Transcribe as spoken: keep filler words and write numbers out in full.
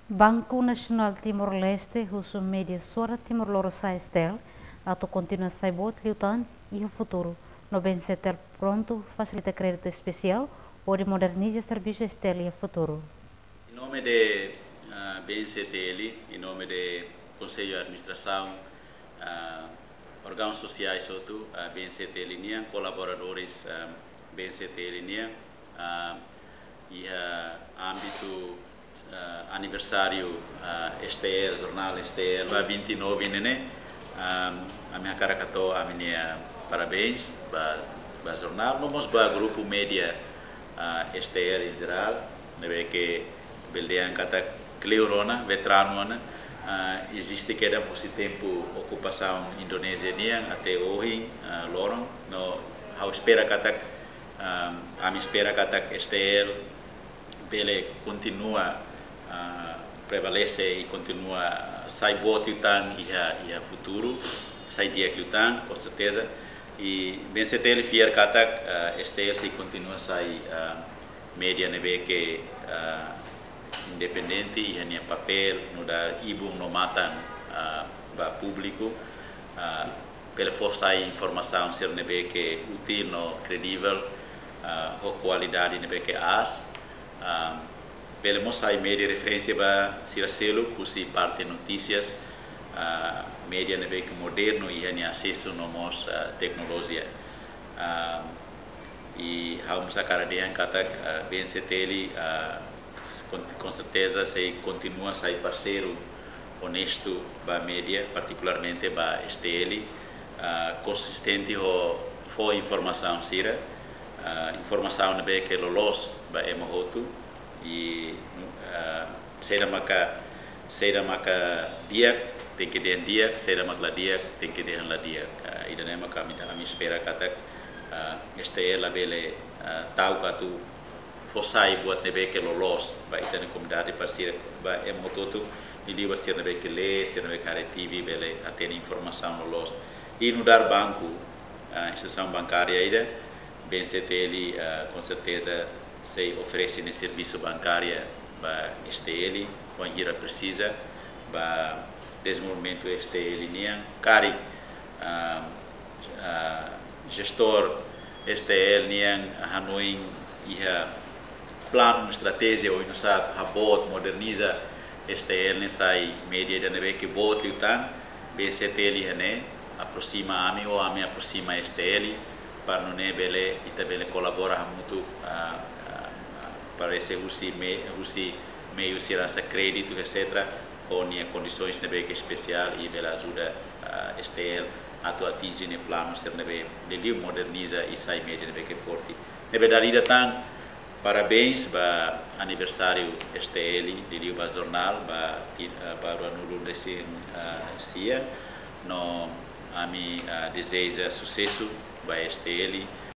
Banku Nasionál Timor-Leste husu média Suara Timor Lorosa'e, STL, atu kontinua sai boot liután iha futuru, no BNCTL prontu fasilita kréditu espesiál hodi moderniza servisu STL iha futuru. Em nome de, ah, BNCTL, em nome de Conselho de Administração, ah, órgãos sociais hotu, ah, BNCTL nian, kolaboradores, ah, BNCTL nian, ah, iha ámbitu, ah, aniversáriu, ah, STL, jornál STL, ba vinte e nove ne'e, ah, ami hakarak hato'o ami-nia parabéns ba, ba jornál, no mós ba grupu média, ah, STL em geral, ne'ebé ke bele dehan katak kleur ona, veteranu ona, ah, eziste kedas husi tempu okupasaun Indonézia nian até ohin, ah, loron, no ha'u espera katak, ah, ami espera katak STL bele kontinua, ah, prevalese i kontinua sai boot liután iha, iha futuru, sai di'ak liután, com certeza. I BNCTL fiar katak, ah, STL sei kontinua sai, ah, média ne'ebé ke, ah, independente iha nia papél nu'udar ibun no matan, ah, ba públiku, ah, bele fó sai informasaun sira ne'ebé ke útil no kredivel, ah, ho kualidade ne'ebé ke aas, ah, bele mós sai média referénsia ba sira seluk husi parte notísias, ah, média ne'ebé ke modernu iha nia asesu no mós, ah, teknolojia. Ah, i ha'u mós hakarak dehan katak, ah, BNCTL, ah, com, com certeza sei kontinua sai parseiru onestu ba média, partikularmente ba STL, ah, konsistente ho fó informasaun sira, ah, informasaun ne'ebé ke loloos ba ema hotu, i, ah, saida maka, saida maka di'ak, tenke dehan di'ak, saida maka la di'ak, tenke dehan la di'ak. Ah, ida-ne'e maka ami, ami espera katak, ah, STL labele, ah, ta'uk atu fó sai buat ne'ebé ke loloos ba ita-nia komunidade, para sira, ba ema hotu-hotu, liuliu ba sira ne'ebé ke lee, sira ne'ebé ke haree TV, bele hatene informasaun loloos. I nu'udar banku, ah, instituisaun bankária ida, BNCTL, ah, com certeza, sei oferese nia servisu bankária ba STL, wainhira presiza, ba dezenvolvimentu STL nian, karik, ah, ah, jestór STL nian hanoin iha planu, estratéjia oinsá atu haboot, moderniza STL ne'e sai média ida ne'ebé ke boot liután, BNCTL iha ne'e, aproxima ami ou ami aproxima STL, para nune'e bele, ita bele kolabora hamutuk, ah, ah, ah, parese husi me-, husi meiu seguransa kréditu, etcétera, ho nia kondisoens ne'ebé ke espesiál i bele ajuda, ah, STL atu atinje nia planu sira ne'ebé, liuliu moderniza i sai média ne'ebé ke forte. Ne'ebé dala ida tan, parabéns ba aniversáriu STL, liuliu ba jornál, ba ti-, ah, ba ruanulu resin, ah, sia, no ami, ah, dezeja susesu ba STL,